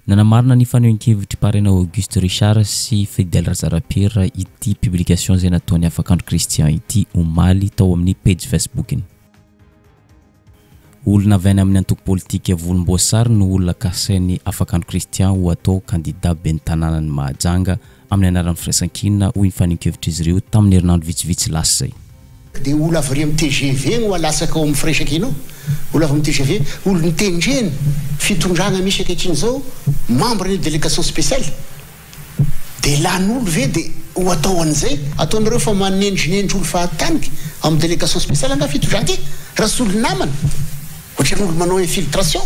Nanamarina ny fanehoan-kevitr'i Paraina Auguste Richard sy Fidèle Razarapiera ity publication izay nataon'i Afakandro Christian ity omaly tao amin'ny pejy Facebook-ny. Olona avy any amin'ny antoko politika volomboasary no olona kasain'i Afakandro Christian ho atao kandida ben'ny tanànan'i Mahajanga amin'ny anaran'ny Firaisankina, hoy ny fanehoan-kevitr'izy ireo tamin'ny herinandro vitsivitsy lasa izay. Dia olo avy ary amin'ny tgv no alatsaka ao amin'ny firaisankina ao, olo avy amin'ny tgv, olo notendreny fitondragna misy ankehitriny izao, membre ny délégation spéciale, dia lany olo ve dia ho atao an'izay? Ataonareo fa manendrinendry olo fahatany amin'ny délégation spéciale angaha fitondrana ty? Rasolo namana, ohatran'ny olo manao infiltration.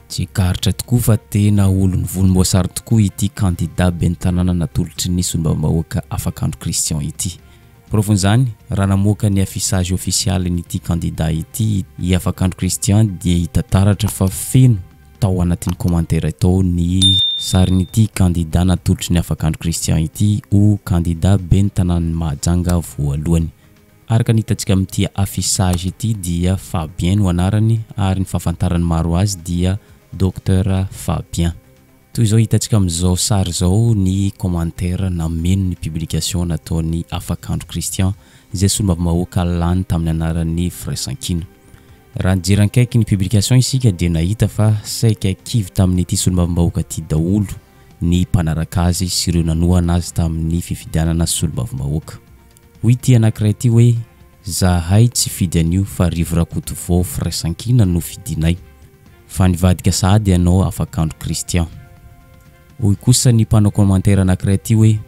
Tsikaritra tokoa fa tena olon'ny volomboasary tokoa ity kandida ben'ny tanàna natolotry ny solombavambahoaka Afakandro Christian ity. Porofon'izany, raha namoaka ny affichage ofisialin'ity kandida ity i Afakandro Christian dia hita taratra fa feno tao anatin'ny commentaire tao ny sarin'ity kandida natolotry ny Afakandro Christian ity ho kandida ben'ny tanànan'i Mahajanga voalohany. Araka ny hitantsika amin'ity affichage ity dia Fabien no anarany ary ny fahafantaran'ny maro azy dia Docteur Fabien. Toy izao hitantsika amin'izao sary izao ny commentaire nameno ny publication nataon'i Afakandro Christian izay solombavambahoaka lany tamin'ny anaran'ny Firaisankina. Raha nijery ankaiky ny publication isika dia nahita fa saika kivy tamin'ity solombavambahoaka ity daholo ny mpanaraka azy sy ireo nanohana azy tamin'ny fifidianana solombavambahoaka. Hoy ity anankiray ity hoe, Zahay tsy fidy an'io fa Rivo Rakotovao Firaisankina no fidinay. Fa nivadika sahady ianao afakandro Christian. Hoy kosa ny mpanao commentaire anankiray ity hoe,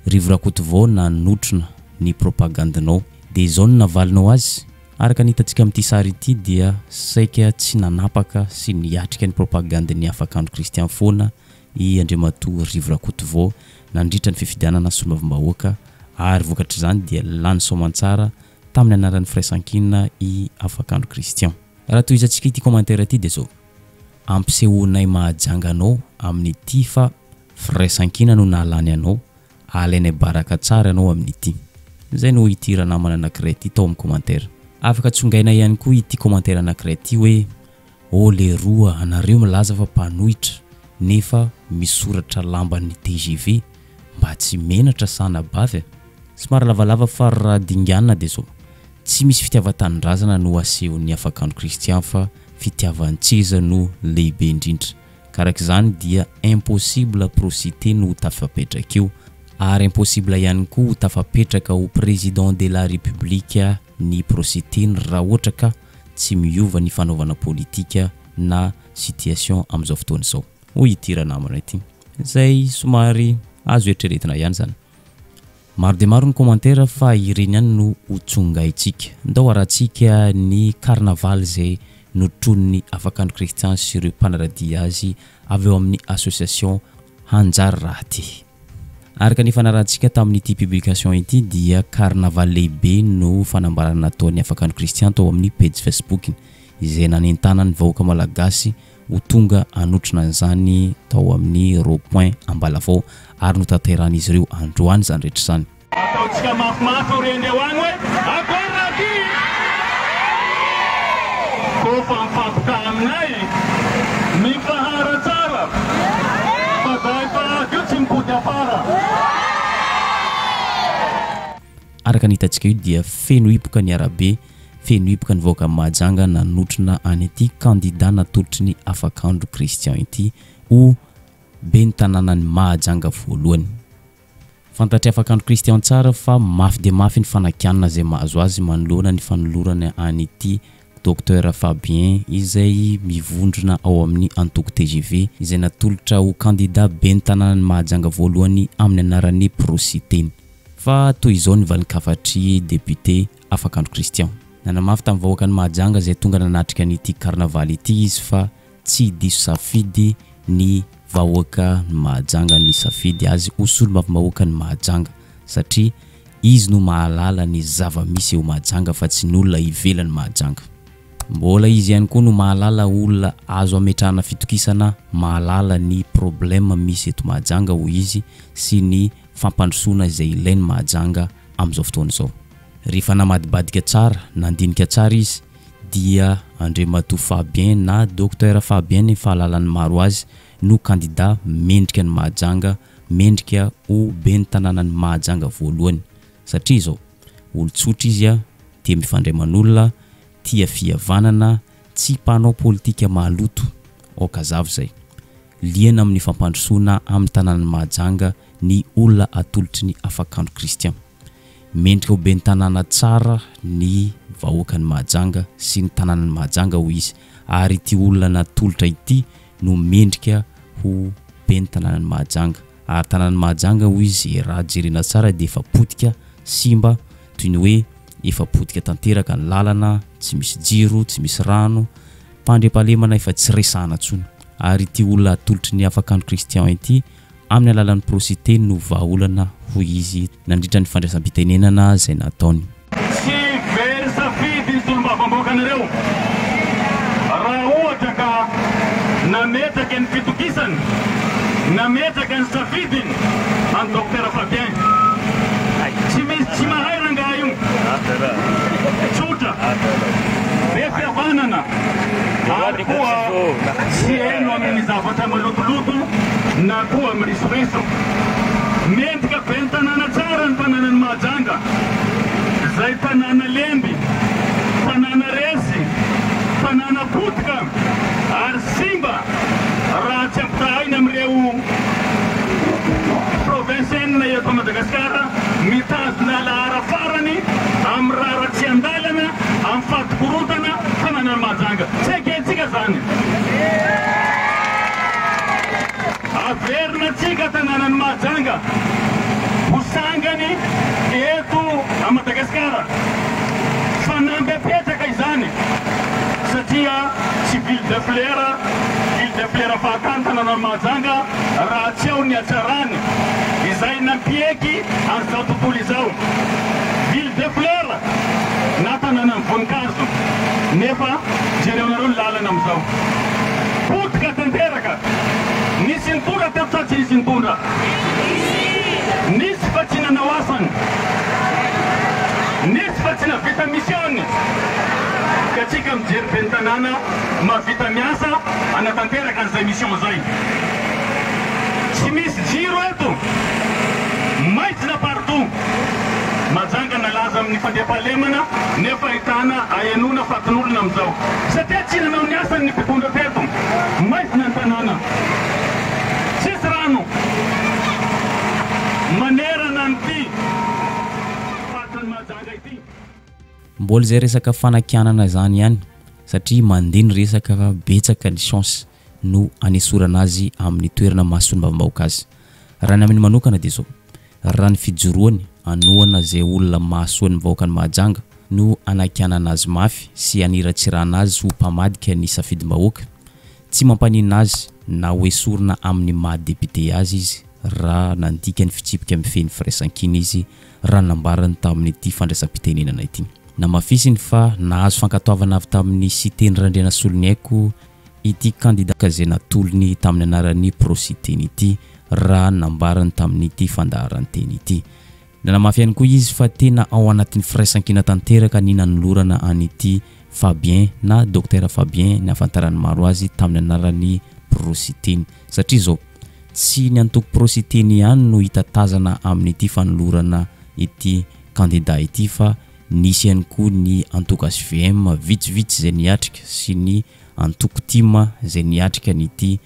Rivo Rakotovao nanotrona ny propagandinao. Dia izao no navalinao azy? Araka ny hitantsika amin'ity sary ity dia saika tsy nanapaka sy niatrika ny propagandin'ny afakandro Christian foana i Andriamatoa Rivo Rakotovao nandritra ny fifidianana solombavambahoaka ary vokatr'izany dia lany soamantsara tamin'ny anaran'ny Firaisankina i Afakandro Christian. Raha tohizantsika ity commentaire ity dia zao, ampisehoanay Mahajanga anao amin'ity fa Firaisankina no nahalany anao, alainay baraka tsara ianao amin'ity. Izay no ity ranamana anankiray ity tao amin'ny commentaire. Afaka tsongaina ihany koa ity commentaire anankiray ity hoe Oh leroa anareo milaza fa mpanohitra nefa misoratra lamban'ny tgv mba tsy menatra sa anabavy a! Somary lavalava fa raha dinganina dia zao, tsy misy fitiavan-tanindrazana no asehon'ny afakandro Christian fa fitiavan-tseza no lehibe indrindra ka araka izany dia impossible Procité no ho tafapetraka eo ary impossible ihany koa ho tafapetraka ho président de la république ny Procité-ny raha ohatra ka tsy miova ny fanaovana politika na situation amin'izao fotoana izao, hoy ity ranamana ity, izay somary azo eritreretina ihany izany. Maro dia maro ny commentaire fa ireny ihany no ho tsongaintsika. Ndao harahantsika ny carnaval izay notronin'ny Afakandro Christian sy ireo mpanara-dia azy avy ao amin'ny association Hanjary raha ty. Araka ny efa narahantsika tamin'ity publication ity dia carnaval lehibe no fanambarana nataon'ny Afakandro Christian tao amin'ny pejy Facebook-ny izay nanentanany ny vahoaka malagasy ho tonga hanotrona an'izany tao amin'ny Rond Point Ambalavao ary notanterahan'izy ireo androany izany rehetra izany. Ataontsika mafimafy eo rendreo agny hoe akory raha ty Kôfa mifampitaha aminay mifahara tsara fa zahay fa avy io tsy mipody afara. Araka ny hitantsika io dia feno hipoka ny arabe, feno hipoka ny vahoakan'i Mahajanga nanotrona an'ity kandida natolotry ny Afakandro Christian ity ho ben'ny tanànan'i Mahajanga voalohany. Fantatr'i Afakandro Christian tsara fa mafy dia mafy ny fanakianana izay mahazo azy manoloana ny fanolorana an'ity Docteur Fabien izay mivondrona ao amin'ny antoko tgv izay natolotra ho kandida ben'ny tanànan'i Mahajanga voalohany amin'ny anaran'ny Pro-Siteny. Fa toy izao ny valin-kafatr'i député Afakandro Christian. Nanamafy tamin'ny vahoakan'i Mahajanga izay tonga nanatrika an'ity carnaval ity izy fa Tsy diso safidy ny vahoaka ny Mahajanga nisafidy azy ho solombavambahoaka ny Mahajanga satria izy no mahalala ny zava-misy eo Mahajanga fa tsy ny olona ivelan'i Mahajanga. Mbola izy ihany koa no mahalala olona azo ametrahana fitokisana mahalala ny problème misy eto Mahajanga hoy izy sy ny fampandrosoana izay ilain'i Mahajanga amin'izao fotoana izao. Rehefa namadibadika tsara, nandinika tsara izy dia Andriamatoa Fabien na Docteur Fabien ny fahalalan'ny maro azy no kandida mendrika an'i Mahajanga, mendrika ho ben'ny tanànan'i Mahajanga voalohany. Satria izao, olon-tsotra izy, tia mifandray aman'olona, tia fihavanana, tsy mpanao politika maloto. Aoka hazava izay. Liana amin'ny fampandrosoana amin'ny tanànan'i Mahajanga ny olona atolotry ny Afakandro Christian. Mendrika ho ben'ny tanàna tsara ny vahoakan'i Mahajanga sy ny tanànan'i Mahajanga, hoy izy, ary ity olona natolotra ity no mendrika ho ben'ny tanànan'i Mahajanga. Ary tanànan'i Mahajanga, hoy izy, raha jerena tsara dia efa potika, simba, toy ny hoe efa potika tanteraka ny lalana, tsy misy jiro, tsy misy rano, fandriampahalemana efa tsy resahana intsony. Ary ity olona atolotry ny Afakandro Christian ity amin'ny alalan'ny Procité no vahaolana, hoy izy nandritra ny fandraisam-pitenenana izay nataony. Tsy very safidy ny solombavambahoakanareo raha ohatra ka nametraka ny fitokisany, nametraka ny safidiny an'i Docteur Fabien. Tsy misy tsy mahay rangahy io. Tsotra, be fihavanana ary koa tsy heno amin'ny zavatra malotoloto na koa mirisoriso. Mendrika ben'ny tanàna tsara ny tanànan'i Mahajanga, izay tanàna lemby, tanàna resy, tanàna potika ary simba raha tsy ampitahaina amin'ireo province enina eto Madagasikara mitazona lahara farany amin'ny raharatsian-dalana, amin'ny fatin-korontana, tanànan'i Mahajanga. Tsy ekentsika izany. Averina antsika tanànan'i Mahajanga ho sangany eto a Madagasikara. Fanamby apetraka izany satria tsy ville de fleur, ville de fleur fahatany tanànan'i Mahajanga raha tsy ao ny hatsarany izay nampieky an'izao tontolo izao. Ville de fleur na tanànan'ny voninkazo nefa jereonareo ny lalana amin'izao. Potika tanteraka. Nisy nitondra teto sa tsy nisy nitondra? Nisy fa tsy nanao asany. Nisy fa tsy navita mission-ny. Ka tsika mijery ben'ny tanàna mahavita miasa hanatanteraka an'izay mission zay. Tsy misy jiro eto. Maizina partout. Majanga nalaza amin'ny fandriampahalemana nefa ahitana ahenoana fatin'olona amin'izao. Satria tsy nanao ny asany ny mpitondra teto. Maizina ny tanàna. Tsisy rano manerana an'ity faritra ny Mahajanga ity. Mbola izay resaka fanakianana izany ihany satria mandeha ny resaka fa betsaka ny chance no hanesorana azy amin'ny toerana maha solombavambahoaka azy. Raha ny aminy manokana dia izao, raha ny fijoroany hanohana izay olona mahasoa ny vahoakan'i Mahajanga no hanakianana azy mafy sy haniratsirana azy ho mpamadika ny safidim-bahoaka, tsy mampaninona azy na hoesorina amin'ny maha député azy izy raha nandika ny fitsipika mifehy ny firaisankina izy raha ny nambarany tamin'ity fandraisam-pitenenana ity. Namafisiny fa nahazo fankatoavana avy tamin'ny Siteny Randrianasoloniaiko ity kandida izay natolony tamin'ny anaran'ny Pro-Siteny ity raha ny nambarany tamin'ity fandaharan-teny ity. Nanamafy ihany koa izy fa tena ao anatin'ny firaisankina tanteraka ny nanolorana an'ity Fabien na Docteur Fabien ny ahafantaran'ny maro azy tamin'ny anaran'ny Pro-Siteny satria izao tsy ny antoko Pro-Siteny ihany no hita tazana amin'ity fanolorana ity kandida ity fa Nisy ihany koa ny antoko hvm vitsivitsy izay niatrika sy ny antoko tim izay niatrika an'ity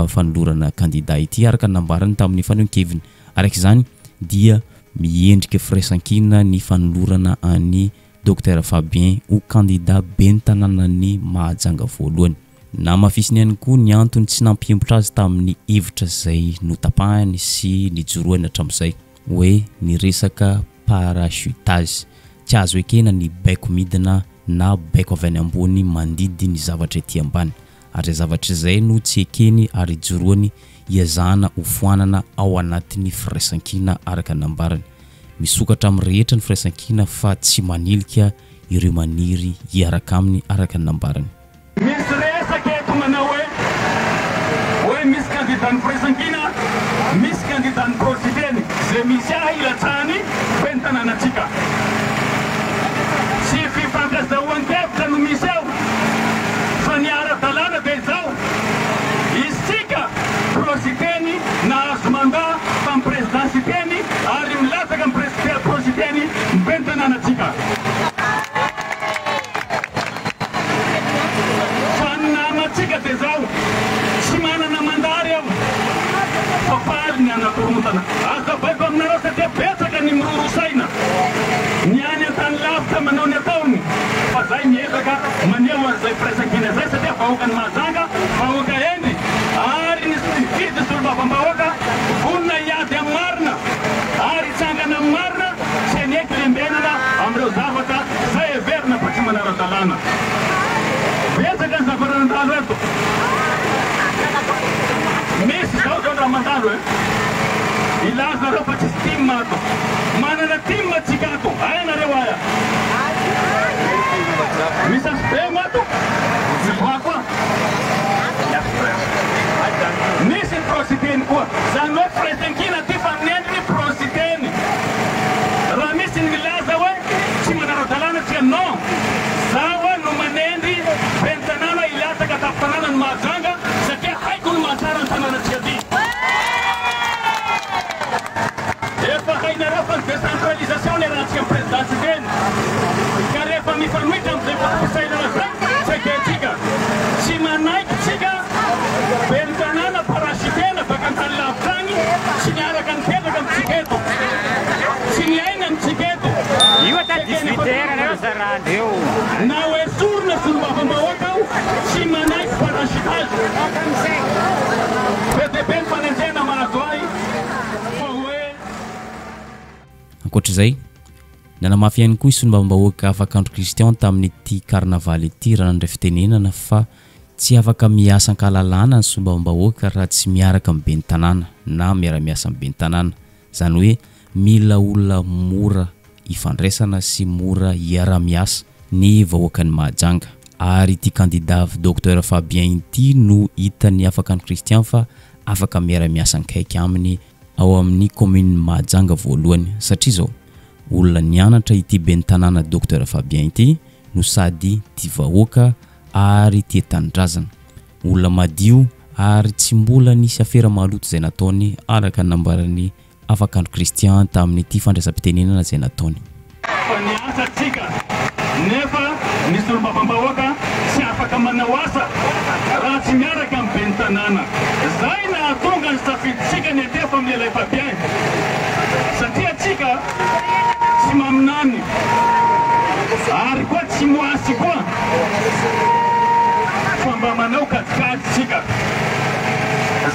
fanolorana kandida ity araka ny nambarany tamin'ny fanehoan-keviny. Araka izany dia miendrika firaisankina ny fanolorana an'i Docteur Fabien ho kandida ben'ny tanànan'i Mahajanga voalohany. Namafisiny ihany koa ny antony tsy nampihemotra azy tamin'ny hevitra izay notapahiny sy nijoroany hatramin'izay. Hoe ny resaka parachutage. Tsy azo ekena ny baiko midina na baiko avy any ambony mandidy ny zavatra ety ambany. Ary izay zavatra izay no tsy ekeny ary ijoroany hiezahana ho foanana ao anatin'ny firaisankina araka ny nambarany. Misokatra amin'ny rehetra ny firaisankina fa tsy manilika ireo maniry hiaraka aminy araka ny nambarany. Misy resaka eto manao hoe hoe misy candidat ny firaisankina, misy candidat ny pro-Siteny, ze misy ahy ilatsahany ben'ny tanànantsika. Tsy fifankazahoan-kevitra no misy eo fa ny ara-dalàna dia izao, isika. solombavambahoaka vonona hiady amin'ny marina ary hitsangana amin'ny marina sy haneky lembenana amin'ireo zavatra izay heverina fa tsy manara-dalàna. Betsaka ny zavatra nandalo eto. Misy izao zao raha mandalo e. Hilaza nareo fa tsisy tim ato. Manana tim tsika ato. Aia nareo aia? Misy HBM ato? Mivoaha koa. Misy ny pro-Siteny koa. Zany hoe firaisankina aty fa amin'ny endriny pro-Siteny. Raha misy ny milaza hoe tsy manara-dalàna tsika, non. Zaho no manendry ben'ny tanàna hilatsaka tampon-tanàna ny Mahajanga satria haiko ny mahatsara ny tanànantsika aty. Efa hainareo fa ny décentralisation niarahantsika amin'ny président Siteny ka rehefa mifanohitra amin'izay foto-pisainana izay tsy ekentsika. Tsy manaiky tsika ben'ny tanàna parachutena baka an-tany lavitra agny tsy niaraka nipetraka amintsika eto. Tsy niaina amintsika eto. Io ata 18 heures nareo zarandreo. Na ho esorina solombavambahoaka aho tsy manaiky parachutage. Be dia be ny fanenjehana mahazo ahy fa hoe. Ankoatra izay, nanamafy ihany koa i solombavambahoaka Afakandro Christian tamin'ity carnaval ity raha nandray fitenenana fa tsy afaka miasa an-kalalahana ny solombavambahoaka raha tsy miaraka amin'ny ben'ny tanàna na miara-miasa amin'ny ben'ny tanàna. Izany hoe mila olona mora ifandraisana sy mora hiara-miasa ny vahoakan'i Mahajanga. Ary ity kandida Docteur Fabien ity no hitan'ny Afakandro Christian fa afaka miara-miasa ankaiky aminy ao amin'ny kaominin'i Mahajanga voalohany. Satria izao, olona nianatra ity ben'ny tanàna Docteur Fabien ity no sady tia vahoaka ary tia tanindrazana. Olona madio ary tsy mbola nisy afera maloto izay nataony araka ny nambaran'i Afakandro Christian tamin'ity fandraisam-pitenenana izay nataony. Fa ny asa tsika nefa ny solombavambahoaka tsy afaka manao asa raha tsy miaraka amin'ny ben'ny tanàna. Zay nahatonga ny safiditsika ny atefa amin'ny Elay Fabien satria tsika tsy maminany ary koa tsy moasy koa fa mba manao kajikajy tsika.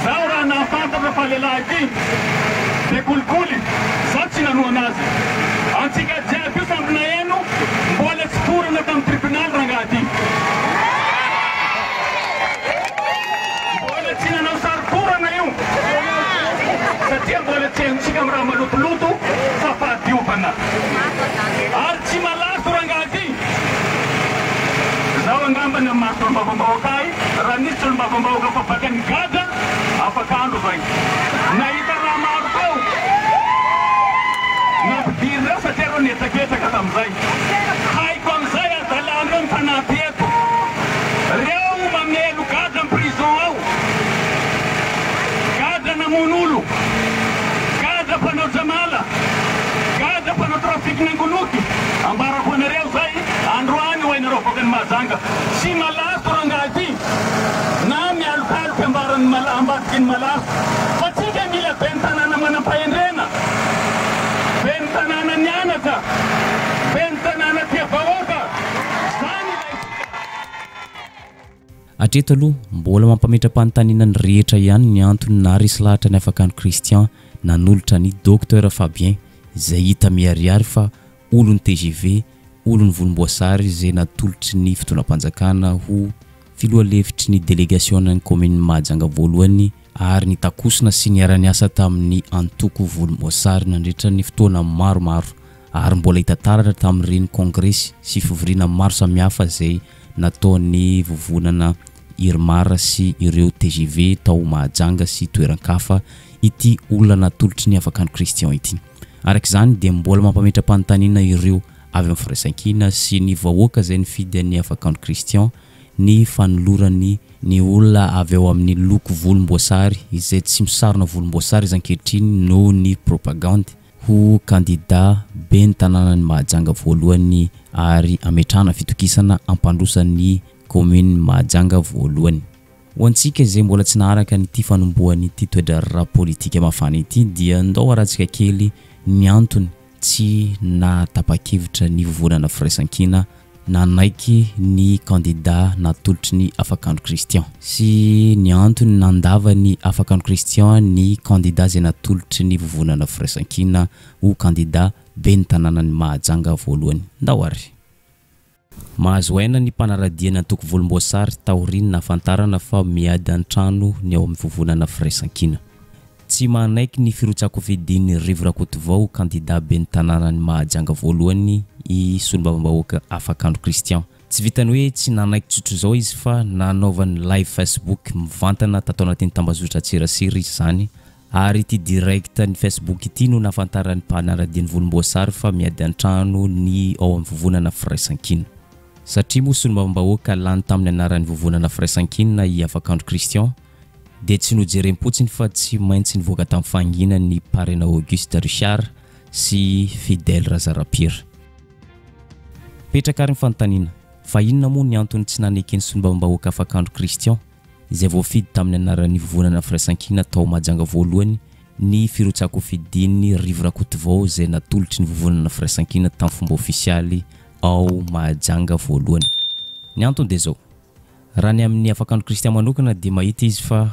Zaho raha nahafantatra fa lehilahy ity be kolikoly zaho tsy nanohana azy. Antsika jiaby io samby naheno mbola tsy torana tamin'ny tribunaly rangahy ty. Mbola tsy nanao sary torana io satria mbola tsy henontsika amin'ny raha malotoloto fa fahadiovana. Ary tsy malaso rangahy ty. Zaho angamba ny amin'ny maha solombavambahoaka ahy raha nisy solombavambahoaka fa baka nigadra afaka andro zay. Nahita raha maro teo nampidirina satria reo nihetraketraka tamizay. Haiko amizay adalanreo mifanampy eto. Reo mamelo gadra am prison ao. Gadra namono olo. Gadra mpanao jamala. Gadra mpanao trafic nangoloky. Ambarako anareo zay androany ho hainareo avoakan'i Mahajanga. Tsy malaso rangahy ty na mialokaloky ambaran'ny ambadiky ny malaso. Fa tsika mila ben'ny tanàna manam-pahendrena. Ben'ny tanàna nianatra. Ben'ny tanàna tia vahoaka. Zany ilaintsika. Hatreto aloha, mbola mampametra-panontaniana ny rehetra ihany ny antony naharesy lahatra ny Afakandro Christian nanolotra an'i Docteur Fabien izay hita miharihary fa olon'ny tgv, olon'ny volomboasary izay natolotry ny fitondram-panjakana ho filoha lefitry ny delegasionan'ny kaominin'i Mahajanga voalohany ary nitakosona sy niara-niasa tamin'ny antoko volomboasary nandritra ny fotoana maromaro ary mbola hita taratra tamin'ireny kongresy sy fivoriana maro samihafa izay nataon'ny vovonana Irmar sy ireo tgv tao Mahajanga sy toeran-kafa ity olona natolotry ny Afakandro Christian ity. Araka izany dia mbola mampametra-panontaniana ireo avy amin'ny firaisankina sy ny vahoaka izay nifidy an'i Afakandro Christian ny fanolorany ny olona avy ao amin'ny loko volomboasary izay tsy misarona volomboasary izy ankehitriny noho ny propagandy ho kandida ben'ny tanànan'i Mahajanga voalohany ary ametrahana fitokisana hampandroso ny kaominin'i Mahajanga voalohany. Ho antsika izay mbola tsy naharaka an'ity fanombohan'ity toe-draharaha politika mafana ity dia ndao arahantsika kely ny antony tsy nahatapa-kevitra ny vovonana firaisankina. nanaiky ny kandida natolotry ny Afakandro Christian sy ny antony nandavan'ny Afakandro Christian ny kandida izay natolotry ny Vovonana Firaisankina ho kandida ben'ny tanànan'i Mahajanga voalohany. Ndao ary! Mahazo aina ny mpanara-dia ny antoko Volomboasary taorian'ny nahafantarana fa miady an-trano ny ao amin'ny Vovonana Firaisankina. Tsy manaiky ny firotsahan-kofidin'i Rivo Rakotovao ho kandida ben'ny tanànan'i Mahajanga voalohany i solombavambahoaka Afakandro Christian. Tsy vitan'ny hoe tsy nanaiky tsotr'izao izy fa nanaovany live Facebook mivantana tato anatin'ny tambazotran-tserasera izany ary ity direct ny Facebook ity no nahafantaran'ny mpanara-dia ny volomboasary fa miady an-trano ny ao amin'ny vovonana Firaisankina. Satria moa solombavambahoaka lany tamin'ny anaran'ny vovonana Firaisankina i Afakandro Christian dia tsy nojerem-potsiny fa tsy maintsy nivoaka tamin'ny fahanginany ny Parrain Auguste Richard sy Fidèle Razarapiera. Mipetraka ary ny fanontaniana, fa inona moa ny antony tsy naneken'ny solombavambahoaka Afakandro Christian, izay voafidy tamin'ny anaran'ny Vovonana Firaisankina tao Mahajanga voalohany, ny firotsahan-kofidin'i Rivo Rakotovao izay natolotry ny Vovonana Firaisankina tamin'ny fomba ofisialy ao Mahajanga voalohany? Ny antony dia izao. Raha ny amin'i Afakandro Christian manokana dia mahita izy fa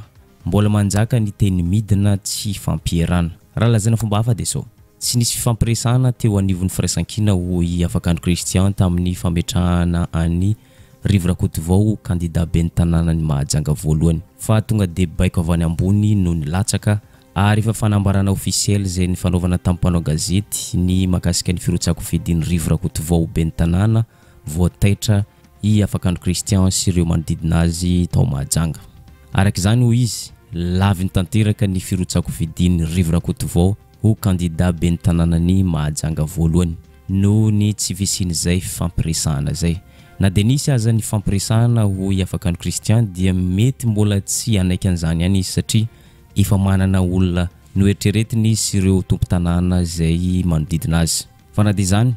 mbola manjaka ny teny midina tsy ifampierana. Raha lazaina fomba hafa dia izao, tsy nisy fifampiresahana teo anivon'ny firaisankina hoy i Afakandro Christian tamin'ny fametrahana an'i Rivo Rakotovao ho kandida ben'ny tanànan'i Mahajanga voalohany fa tonga dia baiko avy any ambony no nilatsaka ary efa fanambarana ofisialy izay nifanaovana tamin'ny mpanao gazety ny mahakasika ny firotsahan-kofidin'i Rivo Rakotovao ho ben'ny tanàna voataitra i Afakandro Christian sy ireo manodidina azy tao Mahajanga. Araka izany, hoy izy, laviny tanteraka ny firotsahan-kofidin'i Rivo Rakotovao ho kandida ben'ny tanànan'i Mahajanga voalohany, noho ny tsy fisian'izay fifampiresahana izay. Na dia nisy aza ny fifampiresahana, hoy Afakandro Christian, dia mety mbola tsy hanaiky an'izany ihany izy satria efa manana olona noeritreretiny izy sy ireo tompon-tanàna izay manodidina azy. Fa na dia izany,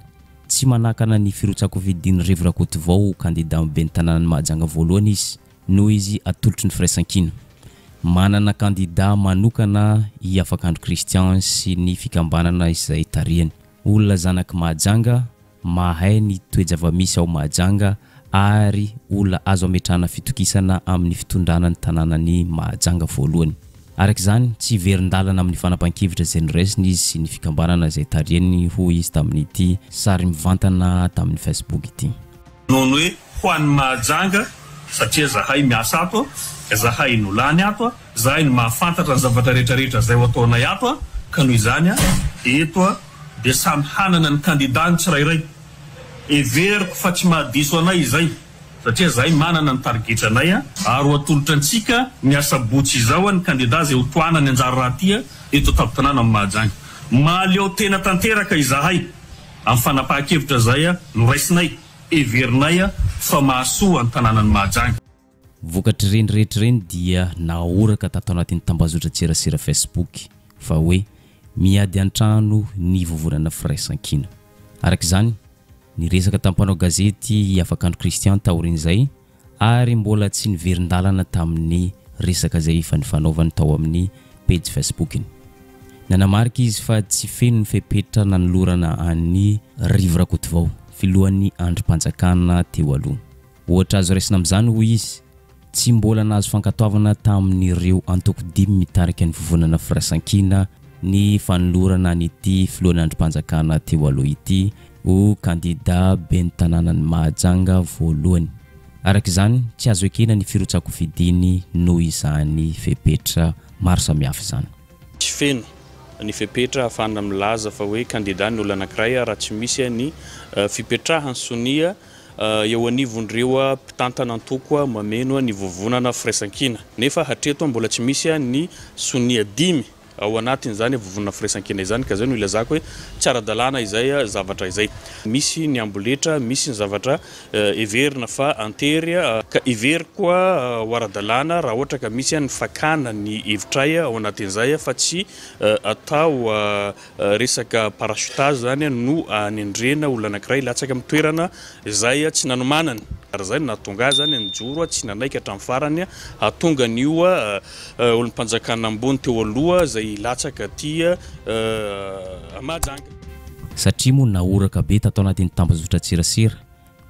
tsy manakana ny firotsahan-kofidin'i Rivo Rakotovao ho kandida amin'ny ben'ny tanànan'i Mahajanga voalohany izy noho izy atolotry ny Firaisankina. Manana kandida manokana i Afakandro Christian sy ny fikambanana izay tarihany. Olona zanak'i Mahajanga, mahay ny toe-javamisy ao Mahajanga ary olona azo ametrahana fitokisana amin'ny fitondrana ny tanànan'i Mahajanga voalohany. Araka izany, tsy hiverin-dalana amin'ny fanapahan-kevitra izay noraisiny izy sy ny fikambanana izay tarihiny, hoy izy tamin'ity sary mivantana tamin'ny Facebook ity. Noho ny hoe ho an'i Mahajanga, satria zahay miasa ato, zahay no lany ato, zahay no mahafantatra ny zavatra rehetra rehetra izay ho ataonay ato, ka noho izany eto dia samy hanana ny kandidà ny tsirairay. Heveriko fa tsy mahadiso anay izay. Satria zahay manana ny tarigetranay ary ho atolotra antsika ny asabotsy izao ny kandida izay ho tohanany anjara rahatia eto an-tampon-tanàna amin'i Mahajanga. Mahaleo tena tanteraka izahay amin'ny fanapahan-kevitra izay noraisinay, heverinay fa mahasoa ny tanànan'i Mahajanga. Vokatr'ireny rehetra ireny dia nahoraka tato anatin'ny tambazotran-tserasera Facebook fa hoe miady an-trano ny vovonana Firaisankina. Araka izany, Niresaka tamin'ny mpanao gazety i Afakandro Christian taorian'izay ary mbola tsy niverin-dalana tamin'ny resaka izay efa nifanaovany tao amin'ny pejy Facebook-ny. Nanamarika izy fa tsy feno ny fepetra nanolorana an'i Rivo Rakotovao, filohan'ny andrim-panjakana teo aloha. Ohatra azo raisina amin'izany, hoy izy, tsy mbola nahazo fankatoavana tamin'ireo antoko dimy mitarika ny Vovonana Firaisankina ny fanolorana an'ity filohan'ny andrim-panjakana teo aloha ity ho kandida ben'ny tanànan'i Mahajanga voalohany. Araka izany, tsy azo ekena ny firotsahan-kofidiny noho izany fepetra maro samihafa izany. Tsy feno ny fepetra ahafahana milaza fa hoe kandida ny olona anankiray raha tsy misy ny fipetrahan'ny sonia eo anivon'ireo mpitantana antoko mameno ny vovonana Firaisankina. Nefa hatreto mbola tsy misy ny sonia dimy ao anatin'izany vovonana Firaisankina izany ka izay no ilazako hoe tsy ara-dalàna izay zavatra izay. Misy ny amboletra, misy ny zavatra heverina fa antery ka heveriko ho ara-dalàna raha ohatra ka misy ny fakana ny hevitray ao anatin'izay fa tsy atao Resaka parachutage zany no anendrena olona anankiray hilatsaka amin'ny toerana izay tsy nanomanany. Ary izay no nahatonga ahy zany nijoro tsy nanaiky hatramin'ny farany hahatonga an'io olom-panjakana ambony teo aloha izay hilatsaka aty Mahajanga. Satria moa nahoraka be tato anatin'ny tambazotran-tserasera.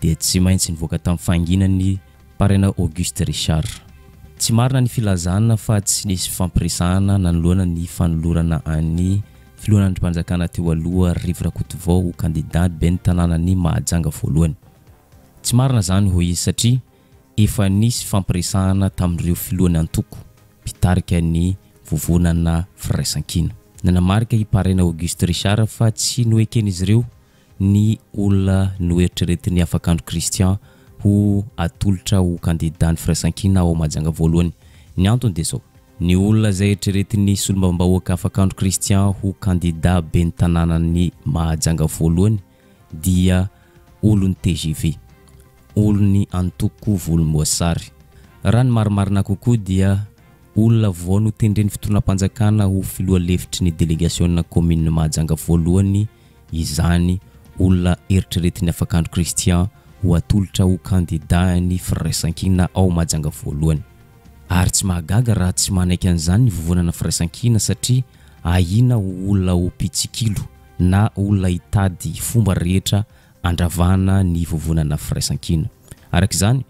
dia tsy maintsy nivoaka tamin'ny fahanginany Paraina Auguste Richard. Tsy marina ny filazana fa tsy nisy fifampiresahana nanoloana ny fanolorana an'ny filohan'ny andrimpanjakana teo aloha Rivo Rakotovao ho kandida ben'ny tanànan'i Mahajanga voalohany. Tsy marina izany hoy izy satria efa nisy fifampiresahana tamin'ireo filohan'ny antoko mpitarika ny vovonana Firaisankina. Nanamarika i Paraina Auguste Richard fa tsy noeken'izy ireo ny olona noeritreretin'ny Afakandro Christian ho atolotra ho kandida ny Firaisankina ao Mahajanga voalohany. Ny antony dia izao, ny olona izay eritreretin'ny solombavambahoaka Afakandro Christian ho kandida ben'ny tanànan'i Mahajanga voalohany dia olon'ny tgv, olon'ny antoko volomboasary. Raha ny marimarina kokoa dia olona vao notendren'ny fitondram-panjakana ho filoha lefitry ny delegasiona kaominin'i Mahajanga voalohany izany olona eritreretin'ny Afakandro Christian ho atolotra ho kandida ny Firaisankina ao Mahajanga voalohany. Ary tsy mahagaga raha tsy manaiky an'izany ny Vovonana Firaisankina satria ahiana ho olona ho mpitsikilo na olona hitady fomba rehetra andravana ny Vovonana Firaisankina. Araka izany,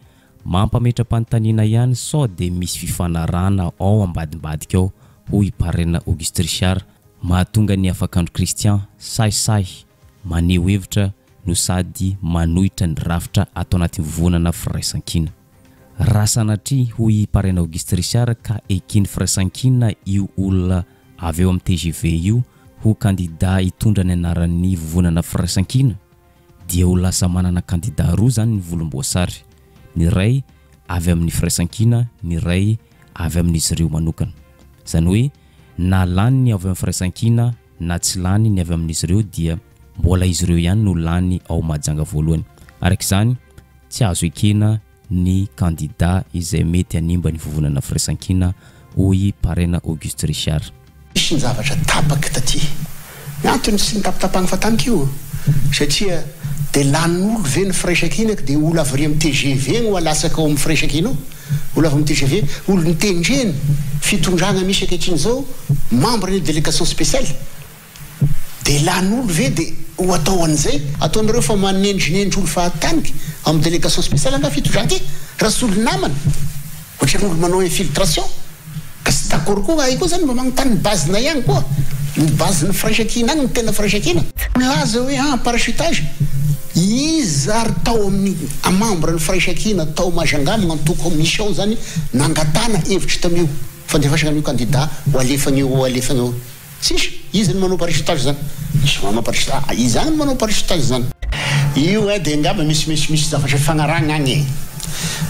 mampametra-panontaniana ihany sao dia misy fifanarahana ao ambadimbadika ao hoy i Paraina Auguste Richard Mahatonga ny Afakandro Christian sahisahy maneho hevitra no sady manohitra ny rafitra ato anatin'ny vovonana Firaisankina. Raha sanatria, hoy i Paraina Auguste Richard ka eken'ny Firaisankina io olona avy ao amin'ny tgv io ho kandida hitondra ny anaran'ny vovonana Firaisankina dia ho lasa manana kandida roa izany ny volomboasary, ny iray avy amin'ny Firaisankina, ny iray avy amin'izy ireo manokana. Izany hoe Na lany ny avy amin'ny firaisankina na tsy lany ny avy amin'izy ireo dia mbola izy ireo ihany no lany ao Mahajanga voalohany. Araka izany, tsy azo ekena ny kandida izay mety hanimba ny vovonana firaisankina, hoy Paraina Auguste Richard. Misy ny zavatra tapaky taty. Ny antony tsy nitapitapahana fa tamiko io satria de lanin'olo ve ny firaisankina ko de olo avy ry am tgv no alatsaka ao am firaisankina ao? Olo avy am tgv, olo nitendreny fitondragna misy ankehitriny zao membre ny délégation spéciale de lanin'olo ve de ho atao an'izay? Ataonareo fa manendrinendry olo fahataniky am délégation spéciale angaha fitondragna ty? Raha tsy olo namana? Ohatran'ny olo manao infiltration ka tsy d'accord koa ahy koa zany mba magnontany ny base nay agny koa ny base ny firaisankina agny ny tena firaisankina. Milaza hoe ah parachutage, iza ary tao amin'ny membre ny firaisankina tao Majunga magnantoko misy ao zany nangatana hevitra tamio fandefasana an'io candidat ho alefany io ho alefany io. Tsisy, iza no manao parachutage zany? Misy manao parachutage, ah iza agny no manao parachutage zany? Io eh de angamba misy misy misy zavatra ifagnarahagna agny e!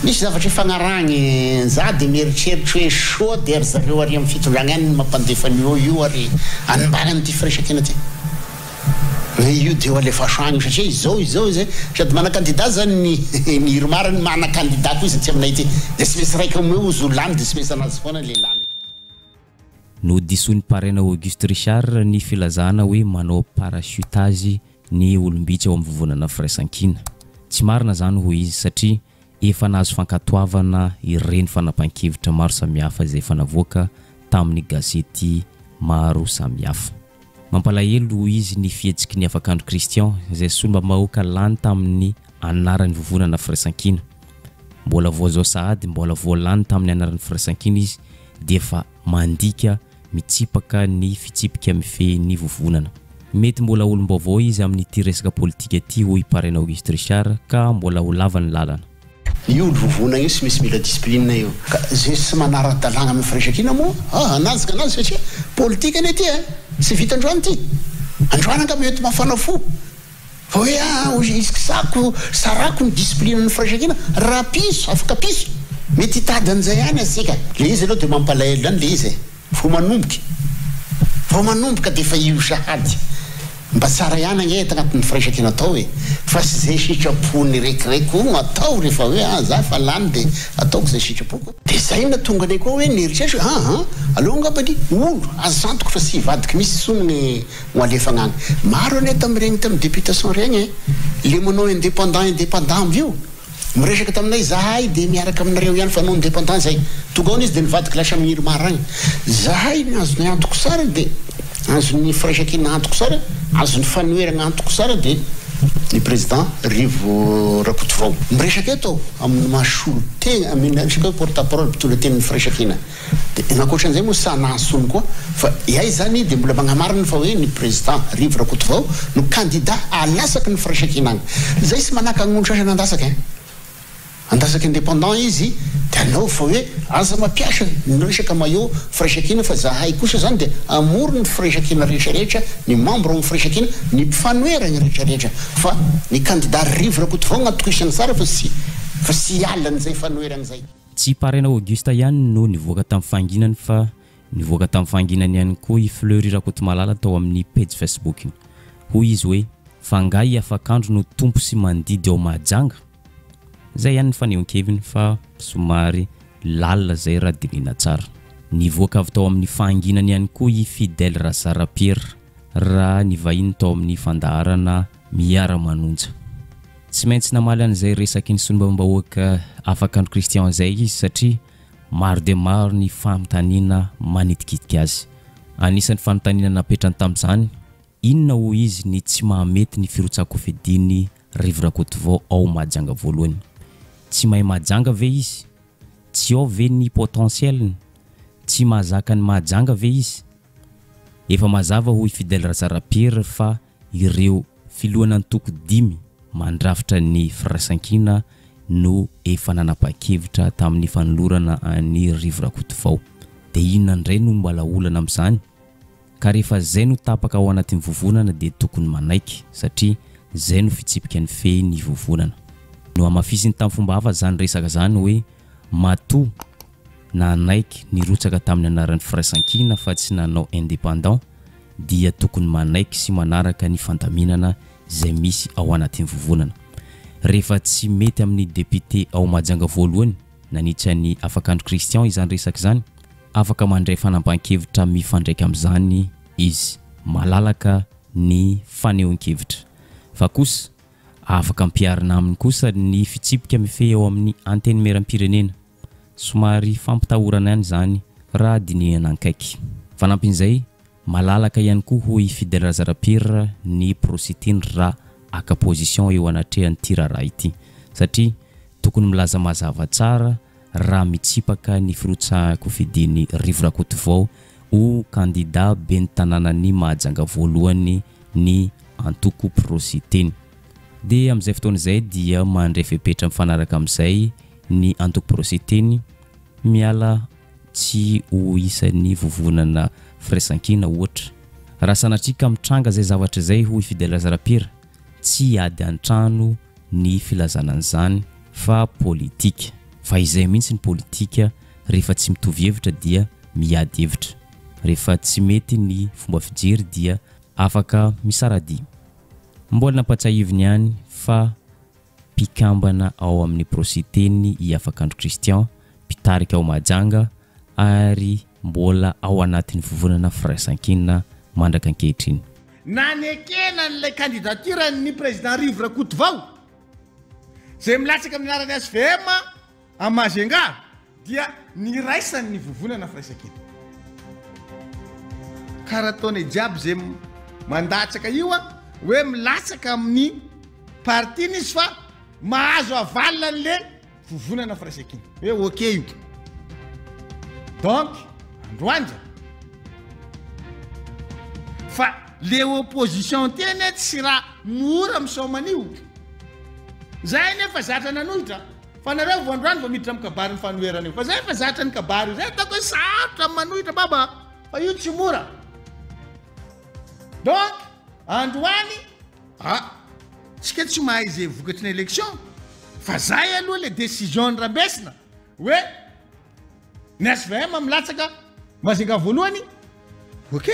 Misy zavatra ifagnarahagna e, za de mieritreritry hoe soa de ry zareo ary amin'ny fitondragna agny no mampandefa an'io io ary animbana an'ity firaisankina ty. Hoe io de ho alefaso agny satria izao izao izay, sady mana candidat zany ny ny IRMAR ny mana candidat koa izy aty aminay aty, de tsy maintsy raika omeo ozy ho lany de tsy maintsy anazy foana le lany. Nodisoin'i Paraina Auguste Richard ny filazana hoe manao parachutage ny olom-bitsy ao amin'ny Vovonana Firaisankina. Tsy marina izany hoy izy satria efa nahazo fankatoavana ireny fanapahan-kevitra maro samihafa izay efa navoaka tamin'ny gazety maro samihafa. Mampalahelo hoy izy ny fihetsiky ny Afakandro Christian izay solombavambahoaka lany tamin'ny anaran'ny Vovonana Firaisankina. Mbola vao izao sahady mbola vao lany tamin'ny anaran'ny Firaisankina izy dia efa mandika mitsipaka ny fitsipika mifehy ny vovonana. Mety mbola olom-baovao izy amin'ity resaka politika ity hoy Paraina Auguste Richard ka mbola ho lava ny lalana. Io olo vovonagna io tsy maintsy mila discipline io. Ka ze tsy manara-dalàgna amin'ny firaisankina moa ah anazy ka anazy satria politika anie ty eh! Tsy vita androany ty. Androany angamba mety mafana fo fa hoe ah iskisako sarako ny discipline ny firaisankina rapiso afaka piso mety hitady an'izay ihany asika. Le izy aloha de mampalahelo ihany le izy eh! Vao manomboka Vao manomboka dia efa io sahady. Mba tsara ihany ange eto anatin'ny firaisankina atao e! Fa tsy izay sitrapon'ny rekireky no atao rehefa hoe ah za efa lany dia ataoko izay sitrapoko. Dia izay no nahatonga anay koa hoe nieritreritra hoe ah ah aleo angamba ny olo azo antoka fa tsy hivadika mihitsy intsony ny ho alefa agnany. Maro anie tamin'ireny tamin'ny députation ireny e! Le manao indépendant indépendant io. Miresaka taminay zahay dia miaraka aminareo ihany fa non dependant zay. Tonga ao izy dia nivadika lasa amin'ny IRMAR agny. Zahay ny azonay antoko tsara dia azon'ny firaisankina antoko tsara, azon'ny fanoherana antoko tsara dia Ny président Rivo Rakotovao. Miresaka eto aho amin'ny maha solotegna, miresaka hoe porte parole, mpitondra tenin'ny firaisankina. Dia ny ankoatran'izay moa sahy nahasoany koa fa iay izany dia mbola magnamarina fa hoe ny président Rivo Rakotovao no candidat alatsaky ny firaisankina agny. Zay tsy manaka agnondry sasany andatsaka ein. Andatsaka indépendant izy dia anaovy fa hoe aza mampiasa ny resaka maillot firaisankina fa zahay kosa zany dia amory ny firaisankina rehetra rehetra, ny membre ao amin'ny firaisankina, ny mpifanoheragna rehetra rehetra fa ny candidat Rivo Rakotovao gn'atokisagny tsara fa tsy fa tsy hiala an'izay fanoheragna zay. Tsy i Paraina Auguste ihany no nivoaka tamin'ny fahanginany fa nivoaka tamin'ny fahanginany ihany koa i Fleury Rakotomalala tao amin'ny pejy Facebook-ny. Hoy izy hoe, Fa angaha i Afakandro no tompo sy mandidy ao Mahajanga? Izay ihany ny fanehoan-keviny fa somary lalina izay raha dinihina tsara. Nivoaka avy tao amin'ny fahanginany ihany koa i Fidèle Razara Pierre raha nivahiny tao amin'ny fandaharana Miara-manonja. Tsy maintsy namaly an'izay resaky ny solombavambahoaka Afakandro Christian izay izy satria maro dia maro ny fanontaniana manitikitika azy. Anisan'ny fanontaniana napetrany tamin'izany, inona hoy izy ny tsy mahamety ny firotsahan-kofidin'i Rivo Rakotovao ao Mahajanga voalohany? Tsy mahay Mahajanga ve izy? Tsy ao ve ny potentiel-ny? Tsy mahazaka an'i Mahajanga ve izy? Efa mazava hoy Fidèle Razara Pierre fa ireo filohan'antoko dimy mandrafitra ny firaisankina no efa nanapa-kevitra tamin'ny fanolorana an'i Rivo Rakotovao. Dia inona indray no mbola olana amin'izany? Ka rehefa zay no tapaka ao anatin'ny vovonana dia tokony manaiky satria zay no fitsipika nifehy ny vovonana. Nohamafisiny tamin'ny fomba hafa zany resaka zany hoe matoa nanaiky nirotsaka tamin'ny anaran'ny firaisankina fa tsy nanao indépendant dia tokony manaiky sy manaraka ny fandaminana izay misy ao anatin'ny vovonana. Rehefa tsy mety amin'ny député ao Mahajanga voalohany nanitsy an'i Afakandro Christian izany resaka izany, afaka mandray fanampahan-kevitra mifandraika amin'izany izy. Malalaka ny fanehoan-kevitra. Fa kosa, afaka ampiharina aminy kosa ny fitsipika mifehy ao amin'ny Antenimierampirenena. Somary fampitahorana ihany izany raha dinihana ankaiky. Fanampin'izay, malalaka ihany koa hoy i Fidèle Razarapierre ny Prositiny raha haka position eo anatrehan'ity raharaha ity. Satria tokony milaza mazava tsara raha mitsipaka ny firotsahan-kofidin'i Rivo Rakotovao ho kandida ben'ny tanànan'i Mahajanga voalohany ny antoko Prositeny. Dia amin'izay fotoana izay dia mandray fepetra mifanaraka amin'izay ny antoko Prositeny miala tsy ho isan'ny vovonana firaisankina ohatra. Raha sanatria ka mitranga izay zavatra izay hoy Fidèle Razarapiera, tsy ady an-trano ny filazana an'izany fa politika. Fa izay mihitsy ny politika, rehefa tsy mitovy hevitra dia miady hevitra. Rehefa tsy mety ny fomba fijery dia afaka misaradia. Mbola nampatsiahiviny ihany fa mpikambana ao amin'ny Prositeny i Afakandro Christian, mpitarika ao Mahajanga ary mbola ao anatin'ny vovonana Firaisankina mandraka ankehitriny. Nanekena an'ilay candidature ny Président Rivo Rakotovao izay milatsaka amin'ny anaran'ny hvm à Majunga dia niraisany ny vovonana Firaisankina. Karaha ataonay jiaby izay mandatsaka io hoe milatsaka amin'ny parti-ny izy fa mahazo aval an'le vovonana Firaisankina hoe ok io. Donc androany zany fa le opposition ty anie tsy raha mora misaoma an'io. Zahay nefa zatra nanohitra fa nareo vao androany vao miditra amin'ny kabarin'ny fanoherana io fa zay efa zatra ny kabary io, zay ataoko hoe sarotra ny manohitra baba fa io tsy mora. Donc androany ah tsika tsy mahay ze vokatry ny élection fa zay aloha le décision nirambesina hoe ny HVM milatsaka Majunga voalohany ok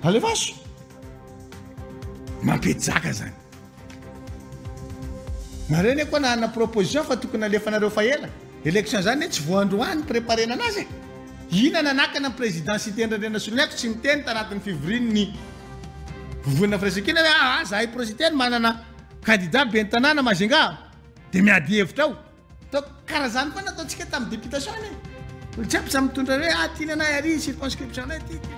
alefaso mampijaka zany nareo ne koa nanana proposition fa tokony alefanareo fa ela élection zany ne tsy voandroany préparena anazy e ina nanakana ny président Siteny Randrianasoloniaiko tsy niteny tanatin'ny fivorian'ny vovonana firaisankina hoe aa zahay pro Siteny manana candidat ben'ny tanàna Majunga de miady hevitra ao Ataoko karaha zany koa nataontsika tamin'ny députation anie. Olo jiaby samy mitondra hoe ah ty ny anay ary circonscription anay ty ty.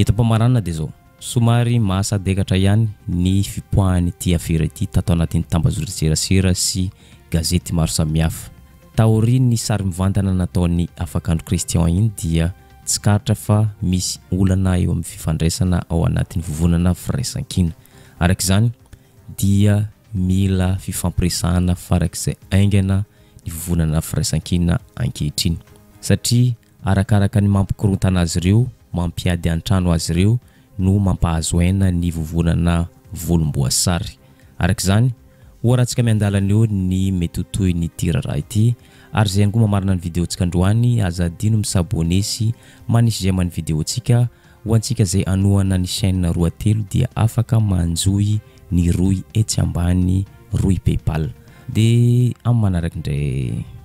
Eto am-pamaranana dia izao. Somary mahasadekatra ihany ny fipoahan'ity afera ity tato anatin'ny tambazotran-tserasera sy gazety maro samihafa. Taorian'ny sary mivantana nataon'i Afakandro Christian iny dia tsikaritra fa misy olana eo amin'ny fifandraisana ao anatin'ny vovonana Firaisankina. Araka izany dia mila fifampiresahana farak'izay haingana ny vovonana Firaisankina ankehitriny satria Arakaraka ny mampikorontana azy ireo, mampiady an-trano azy ireo no mampahazo aina ny vovonana volomboasary. Araka izany, hoharantsika miandalana eo ny mety ho tohin'ity raharaha ity, ary izay ihany koa mamarana ny video-ntsika androany, aza adino mi-s'abonner sy manisy j'aime ny video-ntsika, ho antsika izay hanohana ny chaîne roatelo dia afaka manjohy ny rohy etsy ambany rohy paypal. Dia amin'ny manaraka indray.